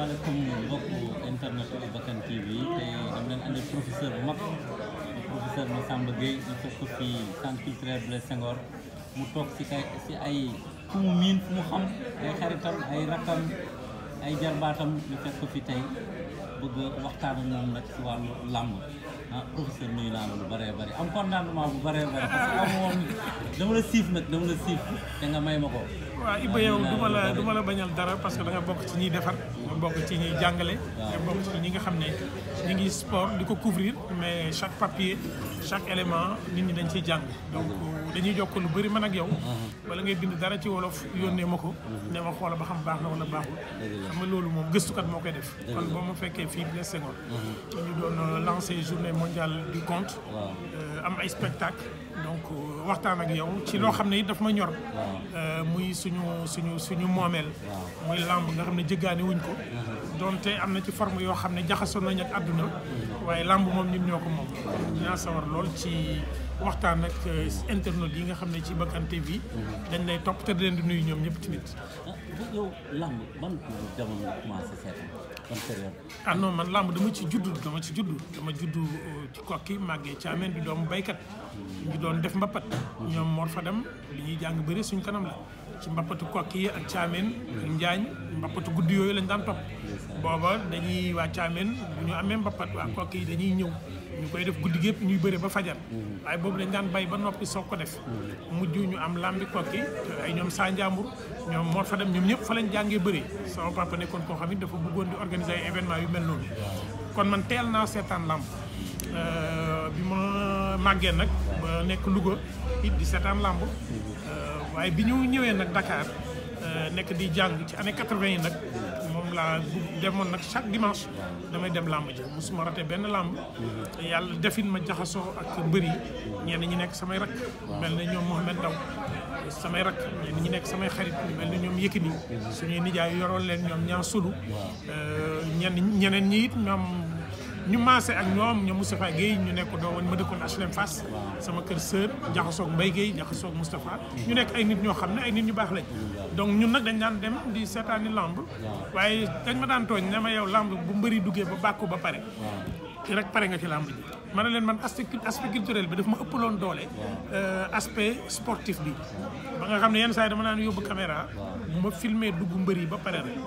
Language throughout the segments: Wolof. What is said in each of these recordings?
asalaamaaleykum mbokku internet Bakkan TV te dama leen andi professeur bu mag professeur Massamba Guèye ñu fekk ko fii centre culturel Blaise Senghor mu toog si ay fu mu miin fu mu xam ay xaritam ay rakkam ay jarbaatam ñu fekk ko fi tey bëgg waxtaan ak moom nag si wàllu làmb professeur nuyu naa la lu bëree bëri am contentement bu bëree bëri parce que am moom dama la siif nag dama la siif te nga may ma ko. waaw Iba yow du ma la bañal dara parce que da nga bokk ci ñuy defar nga bokk ci ñuy jàngale nga bokk ci ñi nga xam ne ñu ngi sport di ko couvrir mais chaque papier chaque élément nit ñi dañ ciy jàng donc dañuy jokk lu bëri man ak yow wala ngay bind dara ci wolof yónnee ma ko ne ma xoola ba xam baax na wala baaxul xam nga loolu moom gëstukat moo koy def kon boo ma fekkee fii Blaise Senghor ñu doon lancé journée mondiale du conte am ay spectacle donc waxtaan ak yow ci loo xam ne it daf ma ñor muy suñu moomeel muy lamb nga xam ne jëggaani wuñ ko donte am na ci forme yoo xam ne jaxasoo nañ ak àdduna waaye lamb moom ñun ñoo ko moom dinaa sawar lool ci waxtaan ak internautes yi nga xam ne ci Bakkan TV dañ lay topp te di leen di nuyu ñoom ñëpp tamit. yow lamb ban jamono nga commencé seetaan ban période. ah non man lamb dama juddu ci kokki màggee ci ameen di doomu baykat ñu doon def mbapat ñoom Mor Fadam li ñuy jàng bëri suñ kanam la ci mbapatu kokki yi ak caameen ak njaañ mbapatu guddi yooyu lañ daan topp booba dañuy waa caameen bu ñu amee mbapat waa kokki yi dañuy ñëw ñu koy def guddi gépp ñuy bëre ba fajar waaye boobu dañ daan bay ba noppi soog ko def mujj ñu am lambi kokki ay ñoom saa njàmbur ñoom Mor Fadam ñoom ñëpp fa lañ jàngee bëri sama papa nekkoon koo xam ne dafa bëggoon di organiser ay événement yu mel noonu kon man teel naa seetaan lamb bi ma màggee nag ba nekk Louga it di seetaan lamb waaye bi ñu ñëwee nag Dakar nekk di jàng ci année 80 yi nag moom laa demoon nag chaque dimanche damay dem lamb ji musuma raté benn lamb yàlla defin ma jaxasoo ak mbër yi ñenn ñi nekk samay rakk mel na ñoom Mohamed Ndaw samay rakk ñenn ñi nekk samay xarit mel na ñoom Yékini suñuy nijaay yoroon leen ñoom ñaa sulu ñeneen ñi it ñoom ñu maase ak ñoom Moustapha Guèye ñu nekk doowoon ma dëkkoon HLM Fass sama kër sœur jaxasoog Mbaye Guèye jaxasoog Moustapha ñu nekk ay nit ñoo xam ne ay nit ñu baax lañ donc ñun nag dañ daan dem di seetaani lamb waaye dañ ma daan tooñ ne ma yow lamb bu mbëri duggee ba bàkku ba pare rek pare nga ci lamb ji ma ne leen man aspect culturel bi daf ma ëppaloon doole aspect sportif bi ba nga xam ne yenn saa yi dama naan yóbbu caméra bu ma filmé dugg mbëri ba pare rek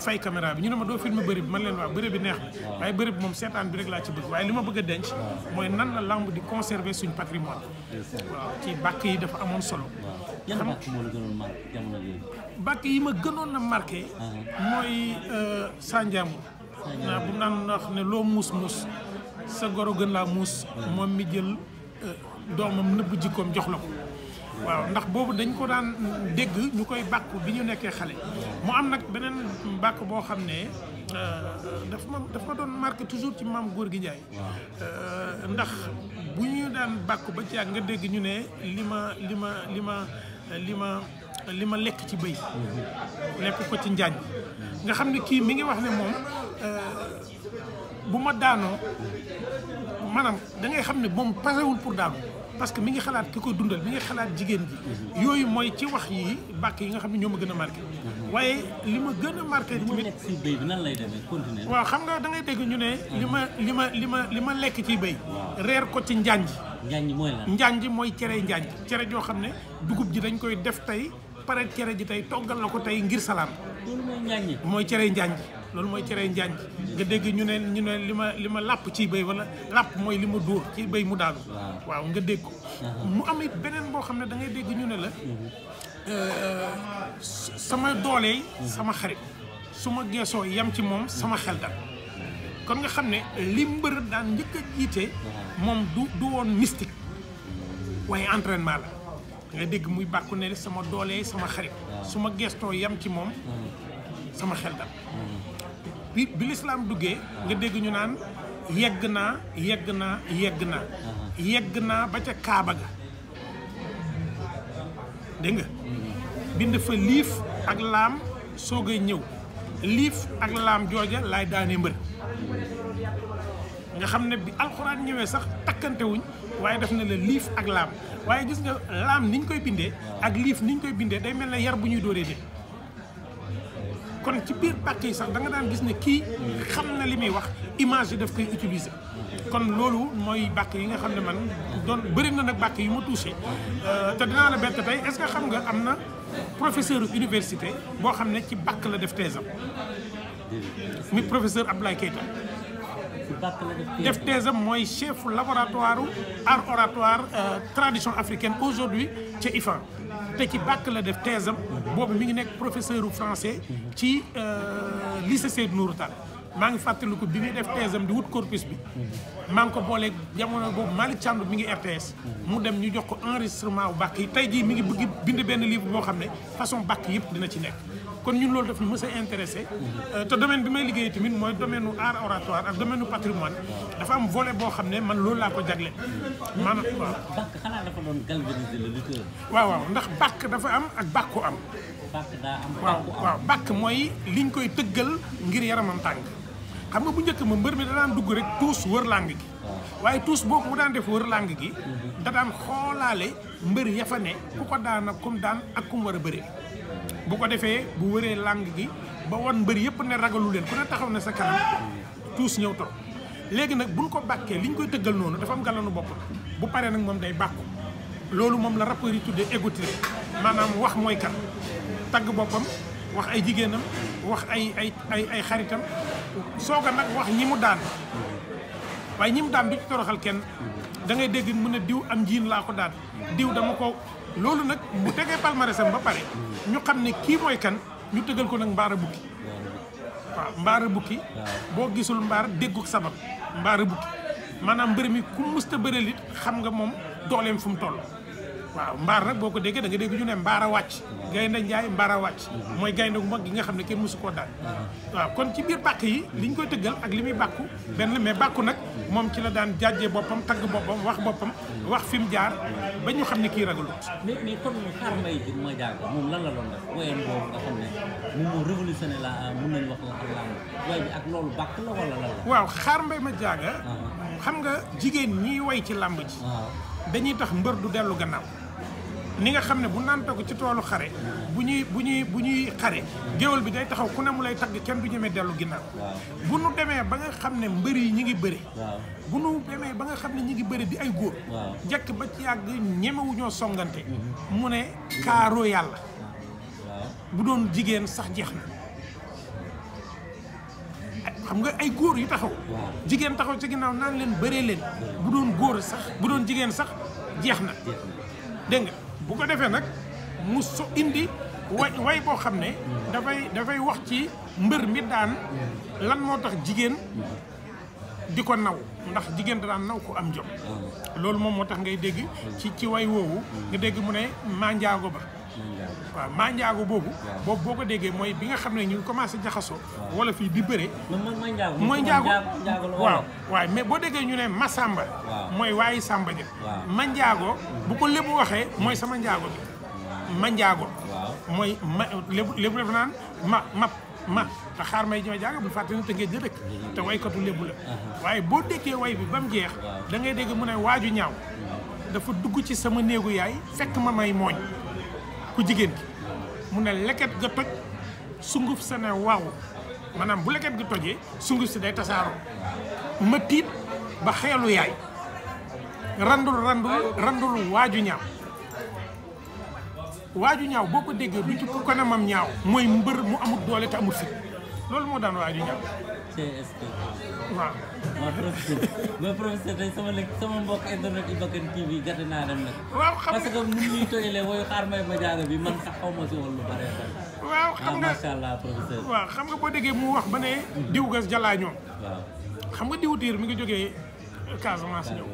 fay caméra bi ñu ne ma doo filmer bëri bi man leen waaw bëri bi neex na waaye bëri bi moom seetaan bi rek laa ci bëgg waaye li ma bëgg a denc mooy nan la lamb di conserver suñ patrimoine waaw ci bàkk yi dafa amoon solo yan bàkk moo la gënoon marqué jamono yooyu bàkk yi ma gënoon a marqué mooy Sanjaamu naa bu naan wax ne loo muus sa goro gën laa muus moom mi jël doomam nëbb jikkoom jox la ko waaw ndax boobu dañ ko daan dégg ñu koy bàkku bi ñu nekkee xale mu am nag beneen bàkk boo xam ne daf ma doon marqué toujours ci maam góor gi Njaay ndax bu ñu daan bàkku ba ci ak nga dégg ñu ne li ma lekk ci bëy lekk ko ci njaañ nga xam ne kii mi ngi wax ne moom bu ma daanoo maanaam da ngay xam ne moom pasewul pour daanu parce que mi ngi xalaat ki ko dundal mi ngi xalaat jigéen ji yooyu mooy ci wax yi bàkk yi nga xam ne ñoo ma gën a marqué waaye li ma gën a marqué tamit nekk ci béy bi nan lay demee continuer waaw xam nga da ngay dégg ñu ne li ma lekk ci béy reer ko ci njaañ mooy lan njaañ mooy cere njaañ cere joo xam ne dugub ji dañ koy def tey pare cere ji tey toggal la ko tey ngir salaam loolu mooy njaañ mooy cere njaañ loolu mooy cere njaañ nga dégg ñu ne li ma làpp ci béy wala làpp mooy li ma dóor ci béy mu daanu waaw nga dégg ko mu am it beneen boo xam ne da ngay dégg ñu ne la sama doole sama xarit su ma geesoo yam ci moom sama xel dal kon nga xam ne li mbër daan njëkk a jiite moom du woon mystique waaye entraînement la nga dégg muy bàkku ne sama doole sama xarit su ma geestoo yam ci moom sama xel dal bi lislaam duggee nga dégg ñu naan yegg naa ba ca Kaaba ga dégg nga bind fa liif ak laam soogay ñëw liif ak laam jooja laay daane mbër nga xam ne bi alxuraan ñëwee sax takkante wuñ waaye def na la liif ak laam waaye gis nga laam niñ koy bindee ak liif niñ koy bindee day mel ne yar bu ñuy dóoree de kon ci biir bàkk yi sax da nga daan gis ne kii xam na li muy wax image yi daf koy utiliser kon loolu mooy bàkk yi nga xam ne man doon bëri na nag bàkk yu ma touché te dinaa la bett tey est-ce que xam nga am na professeur université boo xam ne ci bàkk la def thèse am mi professeur Abdoulaye Keita def thèse am mooy chef laboratoire art oratoire tradition africaine aujourd'hui ca IFAN te ci bàkk la def thèse am boobu mi ngi nekk professeur français ci lycée Seydou Nourou Tall maa ngi fàttaliku bi muy def thèse am di wut corpus bi maa ngi ko booleeg jamono boobu Malick Thiandou mi ngi RTS mu dem ñu jox ko enregistrement bu bàkk yi tey jii mi ngi bëgg bind benn livre boo xam ne façon bàkk yëpp dina ci nekk kon ñun loolu daf ñu mës a intéressé te domaine bi may liggéey tamit mooy domaine u art oratoire ak domaine u patrimoine dafa am volet boo xam ne man loolu laa ko jagle maanaam waaw bàkk xanaa dafa doon galvaniser le lutteur. waaw ndax bàkk dafa am ak bàkku am bàkk daa am waaw bàkk mooy liñ koy tëggal ngir yaramam tàng xam nga bu njëkk ma mbër mi da daan dugg rek tuus wër làng gi waaye tuus boobu mu daan def wër làng gi da daan xoolaale mbër ya fa ne ku ko daan ak kum daan ak kum war a bëree bu ko defee bu wëree làng gi ba wan mbër yëpp ne ragalu leen ku ne taxaw ne sa kanam tuus ñëw toog léegi nag buñ ko bàkkee liñ koy tëggal noonu dafa am galanu bopp bu paree nag moom day bàkku loolu moom la rappeurs yi tuddee égotrip maanaam wax mooy kan tagg boppam wax ay jigéenam wax ay xaritam soog a nag wax ñi mu daan waaye ñi mu daan du ci toroxal kenn da ngay dégg mu ne diw am njiin laa ko daan diw dama ko loolu nag bu tegee palmarèsam ba pare ñu xam ne kii mooy kan ñu tëggal ko nag mbaara bukki waaw mbaara bukki boo gisul mbaar dégguk sabab mbaara bukki maanaam mbër mi ku musta bëreel it xam nga moom dooleem fu mu toll waaw mbaar nag boo ko déggee da nga dégg ñu ne mbaara wàcc gaynde njaay mbaara wàcc mooy gaynde gu mag gi nga xam ne kenn mësu koo daan waaw kon ci biir bàkk yi liñ koy tëggal ak li muy bàkku benn mais bàkku nag moom ci la daan jàjjee boppam tagg boppam wax fi mu jaar ba ñu xam ne kii ragalut mais kon xaar mbay bi ma jaaga moom lan la doon def woyam boobu nga xam ne moom moo révolutionné la mun nañu wax la ak làmb way bi ak loolu bàkk la wala lan la waaw xaar mbay ma jaaga xam nga jigéen ñiy way ci làmb ji dañuy tax mbër du dellu gannaaw ni nga xam ne bu naan toog ci toolu xare bu ñuy xare géwél bi day taxaw ku ne mu lay tagg kenn du ñemee dellu ginnaaw bu nu demee ba nga xam ne mbër yi ñi ngi bëri bu nu demee ba nga xam ne ñi ngi bëri di ay góor jekk ba ci yàgg ñemewu ñoo songante mu ne kaaroo yàlla bu doon jigéen sax jeex na xam nga ay góor yu taxaw jigéen taxaw ci ginnaaw naan leen bëree leen bu doon góor sax bu doon jigéen sax jeex na dégg nga bu ko defee nag mu so indi way boo xam ne dafay wax ci mbër mi daan lan moo tax jigéen di ko naw ndax jigéen da daan naw ko am jom loolu moom moo tax ngay dégg ci way woowu nga dégg mu ne manjaago ba waaw manjaago boobu boo ko déggee mooy bi nga xam ne ñu ngi commencé jaxasoo wala fii di bëre mooy njaago waaw mais boo déggee ñu ne Massamba mooy waayi Samba ja manjaago bu ko lébu waxee mooy sama njaago bi manjaago mooy ma lébu def naan ma te xaar may ma jaaga bul fàtte ne te ngeen dëkk te waykatu lébu la waaye boo déggee way bi ba mu jeex da ngay dégg mu ne waaju ñaaw dafa dugg ci sama néegu yaay fekk ma may mooñ ku jigéen gi mu ne leket ga toj sunguf sa ne waaw maanaam bu leket ga tojee sunguf si day tasaaroo ma tiit ba xeelu yaay randul waaju ñaaw boo ko déggee du ci ko kanamam ñaaw mooy mbër mu amul doole te amul fit loolu moo daan waaju ñaaw waaw mais professeur tey sama mbokk internet yi Bakkan TV gàtt naa dem nag waaw xam parce que nu ñuy tooyalee woyu xaar may ma jaaga bi man sax xaw ma si woon lu bare waaw xam nga macha allah professeur waaw xam nga boo déggee mu wax ba ne diw gas jalaa ñoom xam nga diw tiir mi ngi jógee Casamance ñëw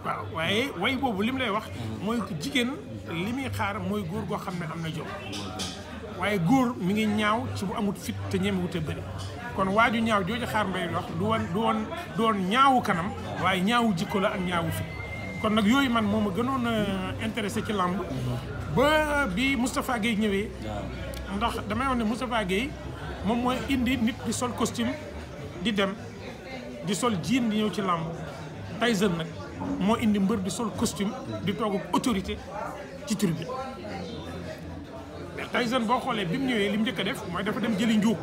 waaw waaye way boobu li mu lay wax mooy jigéen li muy xaar mooy góor goo xam ne am na jom waaye góor mi ngi ñaaw ci bu amut fit te ñemewute bëri kon waaju ñaaw jooju xaar mbay wax du woon ñaawu kanam waaye ñaawu jikko la ak ñaawu fit kon nag yooyu man moo ma gënoon a intéressé ci lamb ba bi Moustapha Guèye ñëwee ndax damay wax ne Moustapha Guèye moom mooy indi nit di sol costume di dem di sol jean di ñëw ci lamb Tyson nag moo indi mbër di sol costume di toog ak autorité ci tribune Tyson boo xoolee bi mu ñëwee li mu njëkk a def mooy dafa dem jëli njuug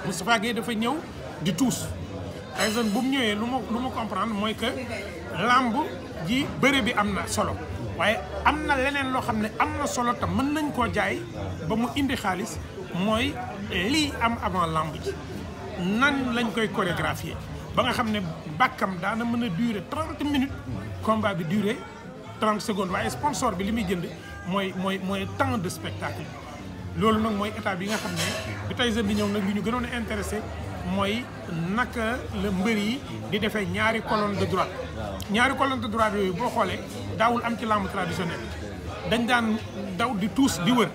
Massamba Guèye dafa ñëw di tuus Tyson bu mu ñëwee lu ma comprendre mooy que lamb ji bëre bi am na solo waaye am na leneen loo xam ne am na solo te mën nañ koo jaay ba mu indi xaalis mooy lii am avant lamb ji nan lañ koy chorégraphier ba nga xam ne bàkkam daana mën a durer 30 minutes combat bi durer 30 secondes waaye sponsor bi li muy jënd mooy temps de spectacle loolu nag mooy état bi nga xam ne bi Tyson di ñëw nag li ñu gënoon a intéressé mooy naka la mbër yi di defee ñaari colonne de droite ñaari colonne de droite yooyu boo xoolee daawul am ci lamb traditionnel dañ daan daw di tuus di wër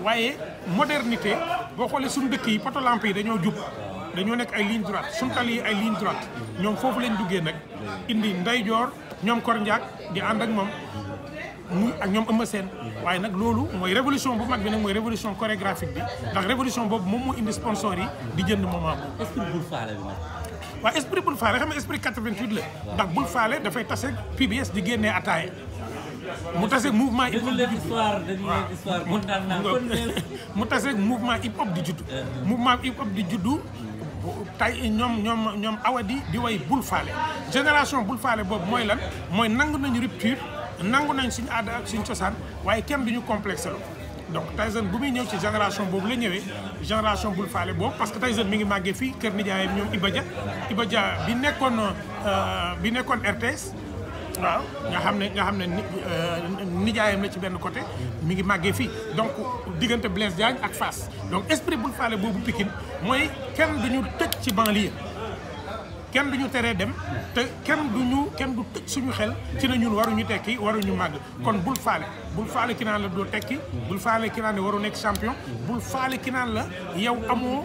waaye modernité boo xoolee suñu dëkk yi poto lampe yi dañoo jub dañoo nekk ay ligne droite suñu tali yi ay ligne droite ñoom foofu lañ duggee nag indi ndeyjoor ñoom Kor Ndiak di ànd ak moom muy ak ñoom Eumeu Sène waaye nag loolu mooy révolution bu mag bi nag mooy révolution chorégraphique bi ndax révolution boobu moom moo indi sponsor yi di jënd moment boobu. esprit bul faale bi nag. waaw esprit bul faale xam nga esprit 88 la. ndax bul faale dafay tase PBS di génnee ataaya. mu tase mouvement hip hop mu tase mouvement hip hop di juddu. mouvement hip hop di juddu. tay ñoom awadi di way bul faale génération bul faale boobu mooy lan mooy nangu nañu rupture nangu nañ suñu aada ak suñu cosaan waaye kenn duñu complexe la donc Tyson bu muy ñëw ci génération boobu la ñëwee génération bul faale boobu parce que Tyson mi ngi màggee fii kër nijaayam ñoom Iba Dia bi nekkoon RTS waaw nga xam ne nijaayam la ci benn côté mi ngi màggee fii donc diggante Blaise Diagne ak Fass donc esprit bul faale boobu Pikine mooy kenn duñu tëj ci banlieue kenn duñu teree dem te kenn du tëj suñu xel ci na ñun waruñu tekki waruñu màgg kon bul faale ki naan la doo tekki bul faale ki naan la waru nekk champion bul faale ki naan la yow amoo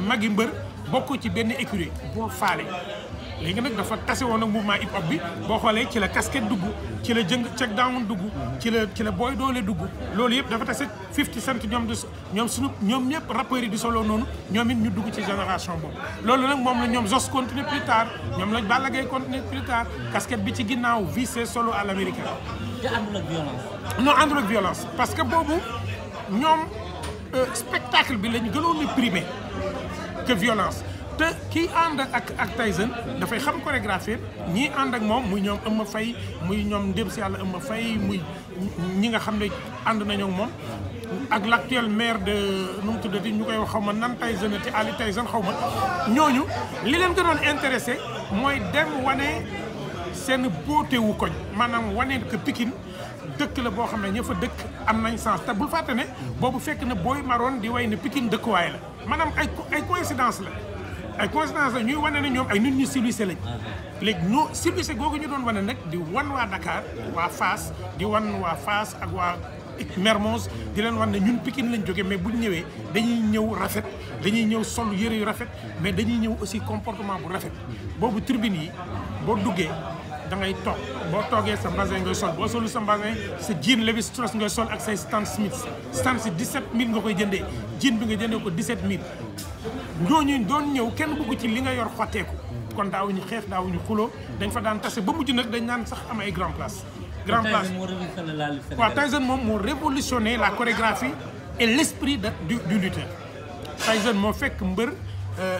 magi mbër bokk ci benn écurie bul faale léegi nag dafa tase woon ak mouvement hip hop bi boo xoolee ci la casquette dugg ci la jëng check down dugg ci la booy doole dugg loolu yëpp dafa tase 50 Cent ñoom ñëpp rappeurs yi di solo noonu ñoom it ñu dugg ci génération boobu loolu nag moom la ñoom Zos continuer plus tard ñoom la Balla Gaye continuer plus tard casquette bi ci ginnaaw vissé solo à l'américain. te àndul ak violence. non àndul ak violence parce que boobu ñoom spectacle bi lañ gënoon a primé que violence. te kii ànd ak Tyson dafay xam chorégraphie ñii ànd ak moom muy ñoom Eumeu Faye muy ñoom ndem si yàlla Eumeu Faye muy ñi nga xam ne ànd nañoo ak moom ak l'actuel maire de nu mu tuddati ñu koy wax xaw ma nan Tyson te Ali Tyson xaw ma ñooñu li leen gënoon intéressé mooy dem wane seen beauté wu koñ maanaam wane que Pikine dëkk la boo xam ne ña fa dëkk am nañ sens te bul fàtte ne boobu fekk na booy maroon di way ne Pikine dëkkuwaay la maanaam ay coïncidence la. ay coïncidence la ñuy wane ne ñoom ay nit ñu civilisé lañ léegi ñoo civilisé googu ñu doon wane nag di wan waa Dakar waa Fass di wan waa Fass ak waa Mermoz di leen wan ne ñun Pikine lañ jógee mais buñ ñëwee dañuy ñëw rafet dañuy ñëw sol yëre yu rafet mais dañuy ñëw aussi comportement bu rafet boobu tribune yi boo duggee da ngay toog boo toogee sa mbasin ngay sol boo solu sa mbasin sa jean Levi Strauss ngay sol ak say Stan Smith Stan si 17000 nga koy jëndee jean bi nga jëndee ko 17000 ñooñu doon ñëw kenn bëgg ci li nga yor xotteeku kon daawuñu xeex daawuñu xuloo dañ fa daan tase ba mujj nag dañ naan sax am ay grand place waaw Tyson moom moo révolutionné la chorégraphie et l'esprit du lutteur Tyson moo fekk mbër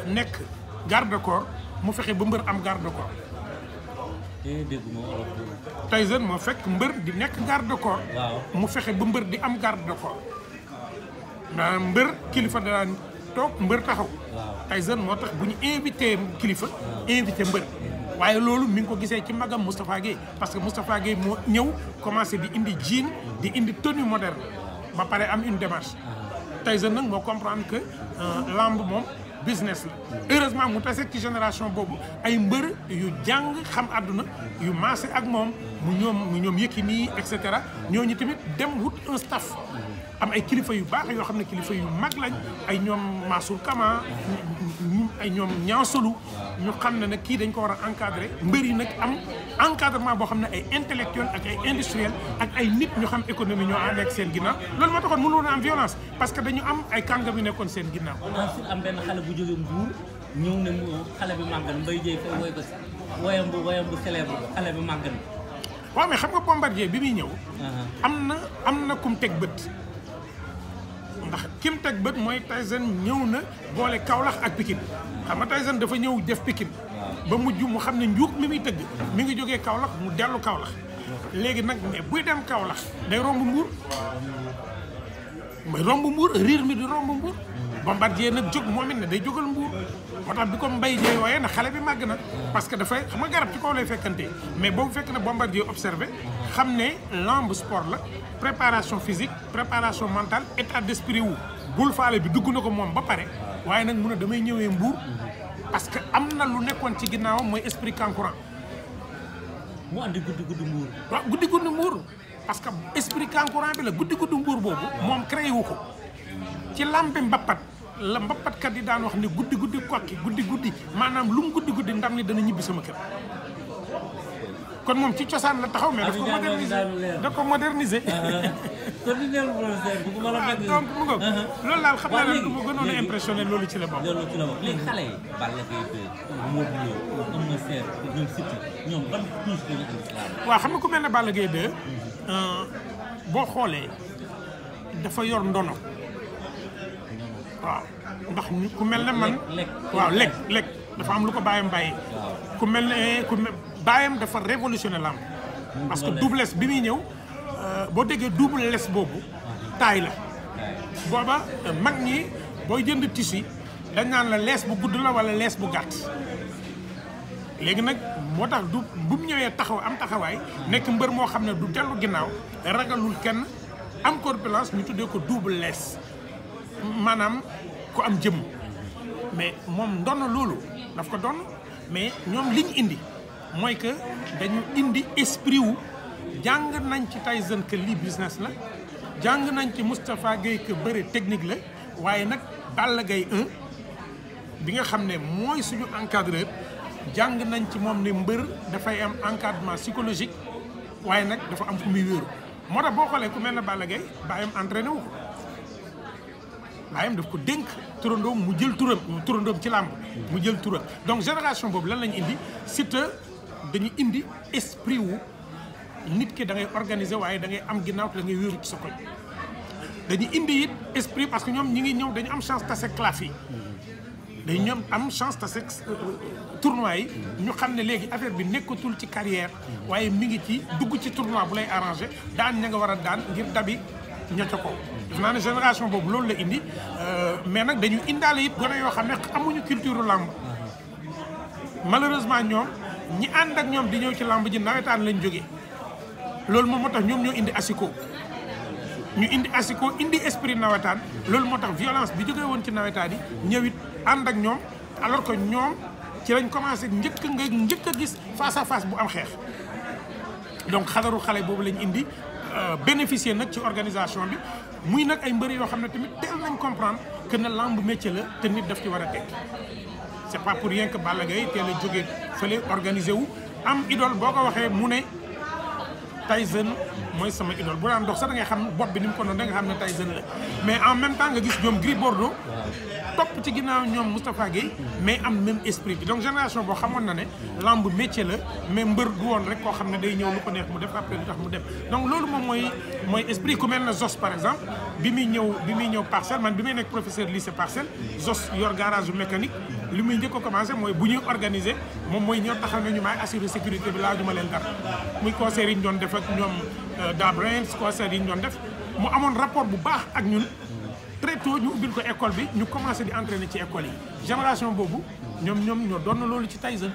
nekk garde corps mu fexe ba mbër am garde corps Tyson moo fekk mbër di nekk garde corps mu fexe ba mbër di am garde corps maanaam mbër kilifa daan toog mbër taxaw Tyson moo tax bu ñu invité kilifa invité mbër waaye loolu mi ngi ko gisee ci magam Moustapha Guèye parce que Moustapha Guèye moo ñëw commencé di indi jean di indi tenue moderne ba pare am une démarche Tyson nag moo comprendre que lamb moom business la heureusement mu tase ci génération boobu ay mbër yu jàng xam àdduna yu maase ak moom mu ñoom Yékini et cetera ñooñu tamit dem wut un staff am ay kilifa yu baax yoo xam ne kilifa yu mag lañ ay ñoom Mansour Kama ay ñoom Niansolu ñu xam ne nag kii dañ ko war a encadrer mbër yi nag am encadrement boo xam ne ay intellectuel ak ay industriel ak ay nit ñu xam économie ñoo ànd ak seen ginnaaw loolu moo taxoon mënu woon a am violence parce que dañu am ay kàngam yu nekkoon seen ginnaaw. ensuite am benn xale bu jóge Mbour ñëw ne xale bi màggal Mbaye Dieye fa woy ko woyam bu célèbre xale bi màggal. waaw mais xam nga Bombardier bi muy ñëw. am na kum teg bët. ndax kim teg bët mooy Tyson ñëw na boole Kaolack ak Pikine xam nga Tyson dafa ñëw def Pikine ba mujj mu xam ne njuug mi muy tëgg mi ngi jógee Kaolack mu dellu Kaolack léegi nag mais buy dem Kaolack day romb Mbour mooy romb Mbour riir mi di romb Mbour Bombardier nag jóg moom it ne day jógal Mbour moo tax bi ko Mbaye Dieye waaye nag xale bi màgg na parce que dafay xam nga garab ci kaw lay fekkante mais boobu fekk na Bombardier observé xam ne lamb sport la préparation physique préparation mentale état d'esprit wu bul faale bi dugg na ko moom ba pare waaye nag mun a damay ñëwee Mbour parce que am na lu nekkoon ci ginnaawam mooy esprit concurrent mu andi guddi Mbour. waaw guddi Mbour parce que esprit concurrent bi la guddi Mbour boobu moom créé wu ko ci lambi mbappat la mbapatkat yi daan wax ne guddi kokki guddi maanaam lu mu guddi ndam ni dana ñibbi sama kër kon moom ci cosaan la taxaw mais daf ko moderniser da ko moderniser donc mu ngoog loolu daal xam naa ne du ma gënoon a impressionné loolu ci la bokk léegi xale yi Balla Gaye 2 ModLô Eumeu Sène ñoom Siteu ñoom ban touche la ñu andi islam waaw xam nga ku mel ne Balla Gaye 2 boo xoolee dafa yor ndono waaw ndax ku mel ne man waaw lekk dafa am lu ko bàyyam bàyyi ku mel ne bàyyam dafa révolutionné lamb parce que double less bi muy ñëw boo déggee double less boobu taay la booba mag ñi booy jënd tissu dañ naan la lees bu gudd la wala lees bu gàtt léegi nag moo tax bu mu ñëwee taxaw am taxawaay nekk mbër moo xam ne du dellu ginnaaw ragalul kenn am corpulence ñu tuddee ko double less maanaam ku am jëmm mais moom ndono loolu daf ko doon mais ñoom li ñu indi mooy que dañu indi esprit wu jàng nañ ci Tyson que lii business la jàng nañ ci Moustapha Guèye que bëre technique la waaye nag Balla Gaye 1 bi nga xam ne mooy suñu encadreur jàng nañ ci moom ne mbër dafay am encadrement psychologique waaye nag dafa am fu muy wéeru moo tax boo xoolee ku mel ne Balla Gaye bàyyam entraîné wu ko bàyyam daf ko dénk turandoom mu jël turandoom ci làmb mu jël turam donc génération boobu lan lañu indi Siteu dañu indi esprit wu nit ki da ngay organiser waaye da ngay am ginnaaw te da ngay wéeru ci sa koñ dañu indi it esprit parce que ñoom ñi ngi ñëw dañu am chance tase claf yi dañu ñoom am chance tase tournoi yi ñu xam ne léegi affaire bi nekkatul ci carrière waaye mi ngi ci dugg ci tournoi bu lay arrangé daan ña nga war a daan ngir dabi ña ca kaw def naa ne génération boobu loolu la indi mais nag dañu indaale it gone yoo xam ne amuñu culture làmb malheureusement ñoom ñi ànd ak ñoom di ñëw ci làmb ji nawetaan lañ jógee loolu moom moo tax ñoom ñoo indi asiko ñu indi asiko indi esprit nawetaan loolu moo tax violence bi jógee woon ci nawetaan yi ñëwit ànd ak ñoom alors que ñoom ci lañ commencé njëkk a gis face à face bu am xeex donc xadaru xale boobu lañ indi bénéficier nag ci organisation bi muy nag ay mbëri yoo xam ne tamit teel nañ comprendre que ne lamb métier la te nit daf ci war a tekk c'est pas pour rien que Balla Gaye teel a jógee fële organisé wu am idole boo ko waxee mu ne Tyson mooy sama idole bu daan dox sax da ngay xam bopp bi ni mu ko noonu da nga xam ne Tyson la mais en même temps nga gis ñoom Gris Bordeaux topp ci ginnaaw ñoom Moustapha Guèye mais am même esprit bi donc génération boo xamoon na ne lamb métier la mais mbër du woon rek koo xam ne day ñëw lu ko neex mu def après lu tax mu dem donc loolu moom mooy esprit ku mel na Zos par exemple bi muy ñëw Parcelles man bi may nekk professeur lycée Parcelles Zos yor garage bu mécanique li muy njëkk a commencé mooy bu ñuy organiser moom mooy ñëw taxaw ne ñu maay assurer sécurité bi laajuma leen dara muy concert yi ñu doon def ak ñoom Dabrains concert yi ñu doon def mu amoon rapport bu baax ak ñun très tôt ñu ubbil ko école bi ñu commencé di entraîner ci école yi génération boobu ñoom ñoo doon na loolu ci Tyson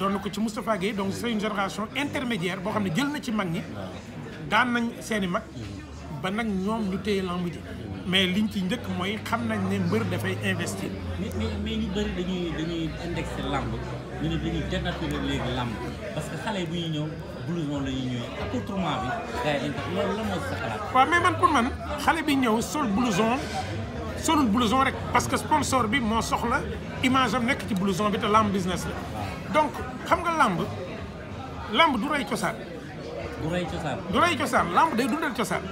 doon na ko ci Moustapha Guèye donc c'est une génération intermédiaire boo xam ne jël na ci mag ñi daan nañ seeni mag ba nag ñoom ñu téye lamb ji mais liñ ci njëkk mooy xam nañ ne mbër dafay investir. mais ñu bëri dañuy indexé lamb ñu ne dañuy dénaturer léegi lamb parce que xale yi bu ñuy ñëw blouson la ñuy ñëwee accoutrement bi gars yi loolu la moo sa xalaat. waaw mais man pour man xale bi ñëw solul blouson rek parce que sponsor bi moo soxla image am nekk ci blouson bi te lamb business la. donc xam nga lamb du rey cosaan. du rey cosaan lamb day dundal cosaan.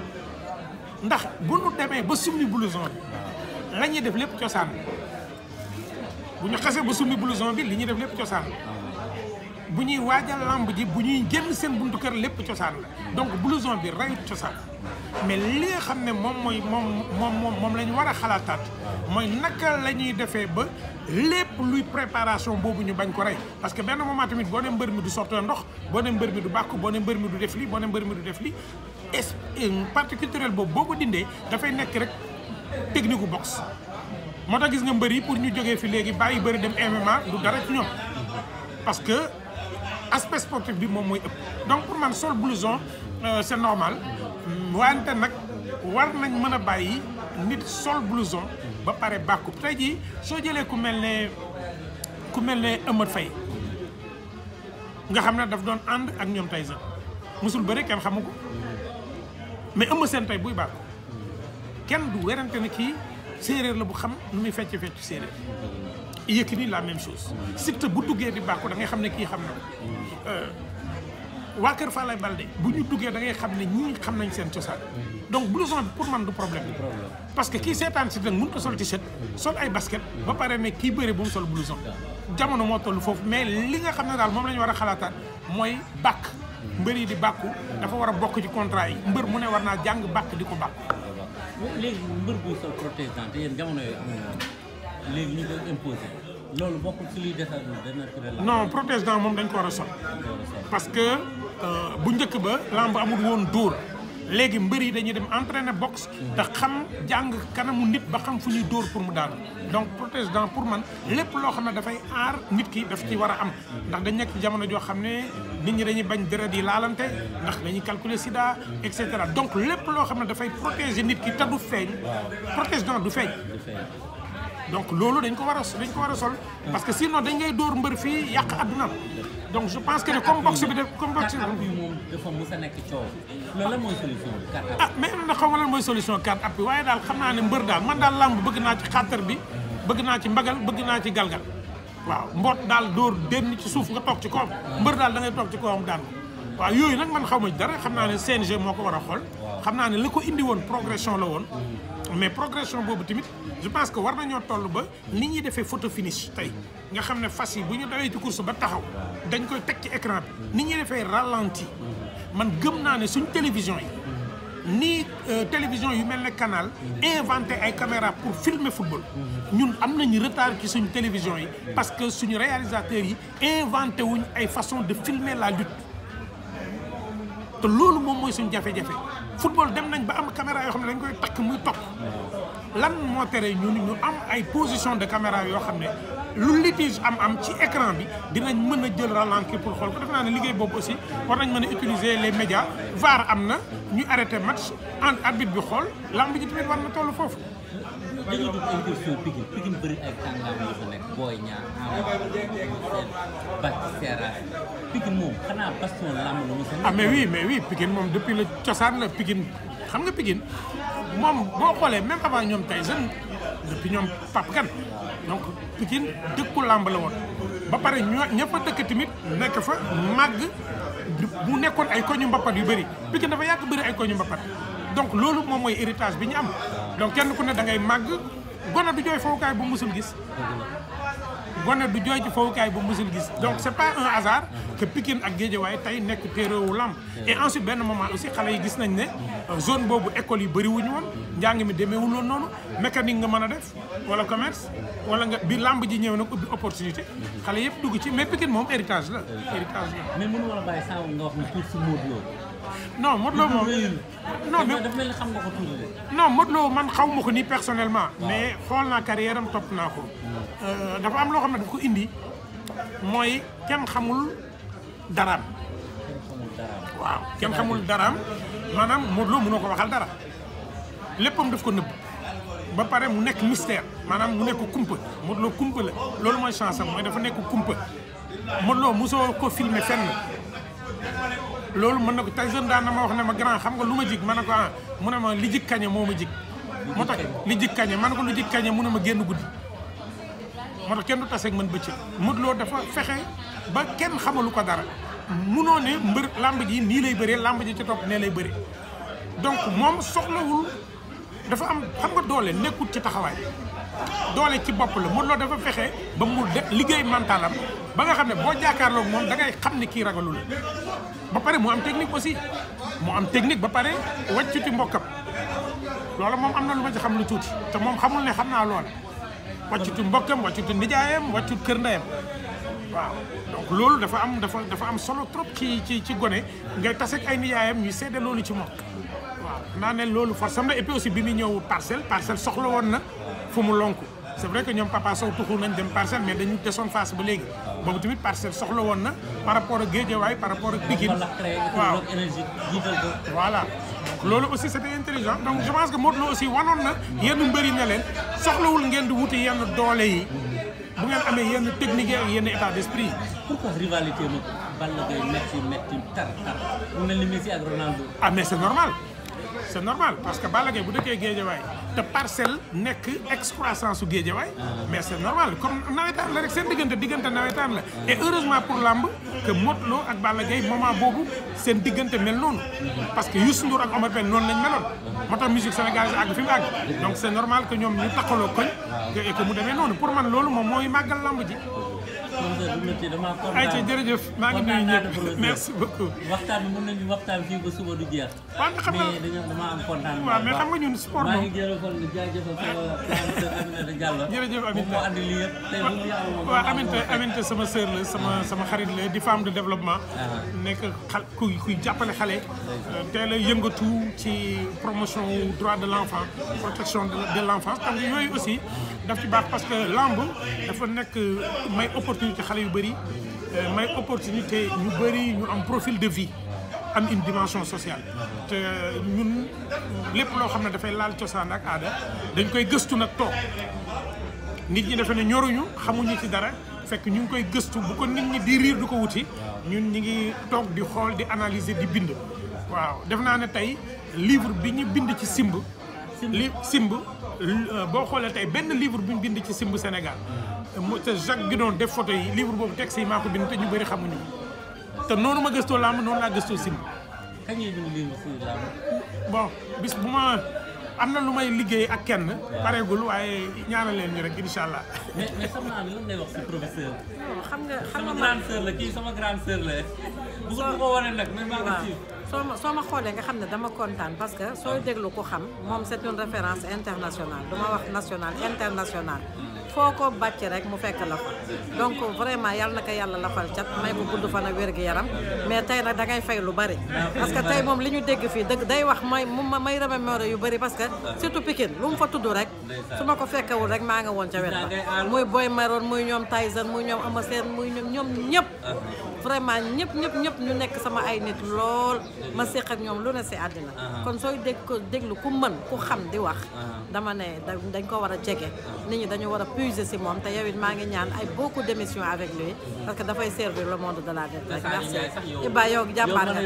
ndax bu nu demee ba summi blouson bi la ñuy def lépp cosaan bu ñu xasee ba summi blouson bi li ñuy def lépp cosaan bu ñuy waajal lamb ji bu ñuy génn seen buntu kër lépp cosaan la donc blouson bi rayut cosaan mais li nga xam ne moom la ñu war a xalaataat mooy naka la ñuy defee ba lépp luy préparation boobu ñu bañ ko rey parce que benn moment tamit boo ne mbër mi du sottee ndox boo ne mbër mi du bàkku boo ne mbër mi du def lii boo ne mbër mi du def lii partie culturelle boobu boo ko dindee dafay nekk rek technique gu boxe moo tax gis nga mbër yi pour ñu jógee fi léegi bàyyi bëri dem MMA du dara ci ñoom parce que aspect sportif bi moom mooy ëpp donc pour man sol blouson c'est normal wante nag war nañ mën a bàyyi nit sol blouson ba pare bàkku tey jii soo jëlee ku mel ne Eumeu Faye nga xam ne daf doon ànd ak ñoom Tyson musul bëri kenn xamu ko mais Eumeu Sène tey buy bàkku kenn du werante ne kii séeréer la bu xam nu muy fecc séeréer Yékini la même chose Siteu bu duggee di bàkku da ngay xam ne kii xam na waa Kër Falaye Baldé bu ñu duggee da ngay xam ne ñii xam nañ seen cosaan donc blouson bi pour man du problème parce que kii seetaan si nag mënut a sol t-shirt sol ay basket ba pare ne kii bëri bu mu sol blouson jamono moo toll foofu mais li nga xam ne daal moom la ñu war a xalaataat mooy bàkk mbër yi di bàkku dafa war a bokk ci contrat yi mbër mu ne war naa jàng bàkk di ko bàkk. léegi mbër buy sol protestant te yéen jamono yooyu amuñu woon léegi ñu koy imposé loolu bokkul ci liy desal dana. non protestant moom dañ ko war a sol parce que bu njëkk ba lamb amul woon dóor léegi mbër yi dañuy dem entraîner boxe te xam jàng kanamu nit ba xam fu ñuy dóor pour mu daanu donc protestant pour man lépp loo xam ne dafay aar nit ki daf ci war a am ndax dañ nekk ci jamono joo xam ne nit ñi dañuy bañ deret yi laalante ndax dañuy calculer sida et cetera donc lépp loo xam ne dafay protéger nit ki te du feeñ protestant du feeñ donc loolu dañ ko war a sol parce que sinon dañ ngay dóor mbër fii yàq àdduna donc je pense que ne comme boxe bi comme boxe bi moom dafa mës a nekk coow loolu la mooy solution bi mais na xaw ma lan mooy solution 4 appuis waaye daal xam naa ne mbër daal man daal làmb bëgg naa ci xàttar bi bëgg naa ci mbagal bëgg naa ci galgal waaw mboot daal dóor denn ci suuf nga toog ci kawam mbër daal da ngay toog ci kawam daan waaw yooyu nag man xaw ma dara xam naa ne CNG moo ko war a xool xam naa ne la ko indi woon progression la woon mais progression boobu tamit je pense que war nañoo toll ba ni ñuy defee photo finish tey nga xam ne fas yi bu ñu dawee ci course ba taxaw dañ koy teg ci écran bi ni ñuy defee ralenti man gëm naa ne suñ télévision yi nii télévision yu mel ne canal inventé ay caméra pour filmer football ñun am nañu retard ci suñu télévision yi parce que suñu réalisateurs yi inventé wuñ ay façon de filmer la lutte te loolu moom mooy suñu jafe-jafe football dem nañ ba am caméra yoo xam ne dañ koy takk muy topp lan moo tere ñu am ay position de caméra yoo xam ne lu litige am ci écran bi dinañ mën a jël ralenti pour xool ko def naa ne liggéey boobu aussi war nañ mën a utiliser les médias VAR am na ñu arrêté match en arbitre bi xool lamb ji tamit war na toll foofu. dañuy dugg incursion Pikine bëri ay kàngaam yu fa nekk Boy Niang Bac Seras Pikine moom xanaa baston lamb la mos a. mais oui Pikine moom depuis le cosaan la Pikine xam nga Pikine moom boo xoolee même avant ñoom Tyson depuis ñoom Pape Kane donc Pikine dëkku lamb la woon ba pare ñëpp a dëkk tamit nekk fa màgg mu nekkoon ay koñu mbappat yu bëri Pikine dafa yàgg bëri ay koñu mbappat donc loolu moom mooy héritage bi ñu am donc kenn ku ne da ngay màgg gone du jooy fowukaay bu musul gis gone du jooy ci fowukaay bu musul gis donc c'est pas un hasard que Pikine ak Guédiawaye tey nekk terreau lamb et ensuite benn moment aussi xale yi gis nañ ne zone boobu école yi bëri wuñu woon njàng mi demeewul woon noonu mécanique nga mën a def wala commerce wala nga bi lamb ji ñëw nag ubbi opportunité xale yëpp dugg ci mais Pikine moom héritage la mais mënu wala bàyyi saa nga wax ne tuuti si ModLô non ModLô moom non mais dafa mel ni xam nga ko tuuti de. non ModLô man xaw ma ko nii personnellement mais xool naa carrière am topp naa ko dafa am loo xam ne daf ko indi mooy kenn xamul daraam waaw kenn xamul daraam maanaam ModLô mënoo ko waxal dara léppam daf ko nëbb ba pare mu nekk mystère maanaam mu nekk kumpa ModLô kumpa la loolu mooy chance am mooy dafa nekk kumpa ModLô mosoo ko filmer fenn loolu mën na ko Tyson daan na ma wax ne ma grand xam nga lu ma jig ma ne ko mu ne ma li jig kañe moo ma jig moo tax li jig kañe ma ne ko lu jig kañe mu ne ma génn guddi moo tax kenn du taseeg man bëccëg ModLô dafa fexe ba kenn xamalu ko dara munoo ne mbër lamb ji nii lay bëree lamb ji ci topp nee lay bëree donc moom soxlawul dafa am xam nga doole nekkul ci taxawaay doole ci bopp la ModLô dafa fexe ba mu liggéey mentalam ba nga xam ne boo jàkkaarloog moom da ngay xam ne kii ragalul ba pare mu am technique aussi mu am technique ba pare wàccuti mbokkam loolu moom am na lu ma ci xam lu tuuti te moom xamul ne xam naa lool wàccuti mbokkam wàccuti nijaayam wàccut kër ndeyam waaw donc loolu dafa am solo trop ci gone ngay tase ak ay nijaayam ñuy seede loolu ci moom waaw naa ne loolu force am na et puis aussi bi muy ñëw parcelle soxla woon na fu mu lonku c'est vrai que ñoom Papa Sow tuxu nañ dem parcelle mais dañu desoon face ba léegi boobu tamit parcelle soxla woon na par rapport ak Guédiawaye par rapport ak Pikine waaw voilà loolu aussi c'était intelligent donc je pense que ModLô aussi wanoon na yenn mbëri ne leen soxlawul ngeen di wuti yenn doole yi bu ngeen amee yenn technique ak yenn état d'esprit yi. pourquoi rivalité nag Balla Gaye metti tar mu mel ni Messi ak Ronaldo. ah mais c'est normal parce que Balla Gaye bu dëkkee Guédiawaye te parcelle nekk excroissance su Guédiawaye mais c'est normal comme nawetaan la rek seen diggante nawetaan la et heureusement pour lamb que ModLô ak Balla Gaye moment boobu seen diggante mel noonu parce que Youssou Ndour ak Omar Pène noonu lañ meloon moo tax musique sénégalaise àgg fi mu àgg donc c'est normal que ñoom ñu takkaloo koñ et que mu demee noonu pour man loolu moom mooy màggal lamb ji. ayca jërëjëf maa ngi nuyu ñëpp merci beaucoup. waxtaan bi mën nañu waxtaan fii ba suba du jeex. waaw nga xam nga mais dama am kontaan. waaw mais xam nga ñun sport moom maa ngi jërëjëfal jaajëfal sama Aminata Diallo. jërëjëf Aminata moom moo andi lii yëpp tey bu ñu amoon. waaw Aminata sama sœur la sama xarit la di femme de développement. nekk kuy jàppale xale. teel a yëngatu ci promotion droit de l'enfant protection de l'enfance donc yooyu aussi daf ci baax parce que lamb dafa nekk may opportunité xale yu bëri may opportunité ñu bëri ñu am profil de vie am une dimension sociale te ñun lépp loo xam ne dafay laal cosaan ak aada dañ koy gëstu nag toog nit ñi defe ne ñoruñu xamuñu ci dara fekk ñu ngi koy gëstu bu ko nit ñi di riir du ko wuti ñun ñi ngi toog di xool di analyser di bind waaw def naa ne tey livre bi ñu bind ci simb boo xoolee tey benn livre bu ñu bind ci simb Sénégal te Jacques Guidon def photo yi livre boobu texte yi maa ko bind te ñu bëri xamuñu te noonu ma gëstoo làmb noonu laa gëstoo simb. kañ ngeen bind livre si làmb. bon bis bu ma am na lu may liggéey ak kenn. pareegul waaye ñaanal leen ñu rek incha allah. mais xam naa ne lan lay wax si professeur. xam nga sama grande sœur la kii sama grande sœur la. bu ko wane nag mais maa ngi soo ma xoolee nga xam ne dama kontaan parce que sooy déglu ko xam moom c'est une référence internationale duma wax nationale internationale foo ko bàcc rek mu fekk la fa donc vraiment yàlla na ko yàlla lafal cat may ko gudd fan ak wér-gu-yaram mais tey nag da ngay fay lu bari parce que tey moom li ñu dégg fii dëgg day wax may remémoré yu bari parce que surtout Pikine lu mu fa tudd rek su ma ko fekkewul rek maa nga woon ca wet ba muy Boy Maroon muy ñoom Tyson muy ñoom Ama Sène muy ñoom ñëpp vraiment ñëpp ñu nekk sama ay nit lool ma séq ak ñoom lu ne si àddina kon sooy déglu ku mën ku xam di wax dama ne dañ ko war a jege nit ñi dañu war a puiser si moom te yow it maa ngi ñaan ay beaucoup d'émissions avec lui parce que dafay servir le monde de la dette rek merci Iba yow jàmbaar nga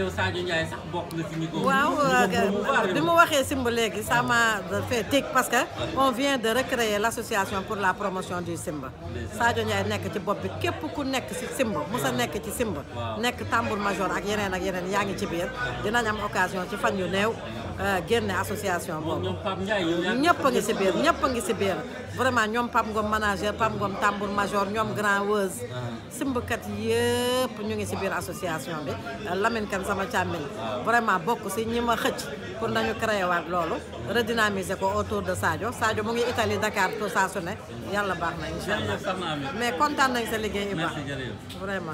waaw bi mu waxee simb léegi ça m'a fait tic parce que on vient de recréer l'association pour la promotion du simb Sadio Ndiaye nekk ci bopp bi képp ku nekk si simb musa nekk ci simb nekk tambour major ak yeneen yaa ngi ci biir dinañ am occasion ci fan yu néew génne association boobu ñëpp a ngi si biir vraiment ñoom Pape Ngom manager Pape Ngom tambour major ñoom grand weuse simbkat yëpp ñu ngi si biir association bi Lamine Kane sama càmmiñ vraiment bokk si ñi ma xëcc pour nañu créer waat loolu redynamiser ko autour de Sadio mu ngi Italie Dakar tout ça su ne yàlla baax na incha allah mais kontaan nañ sa liggéey Iba vraiment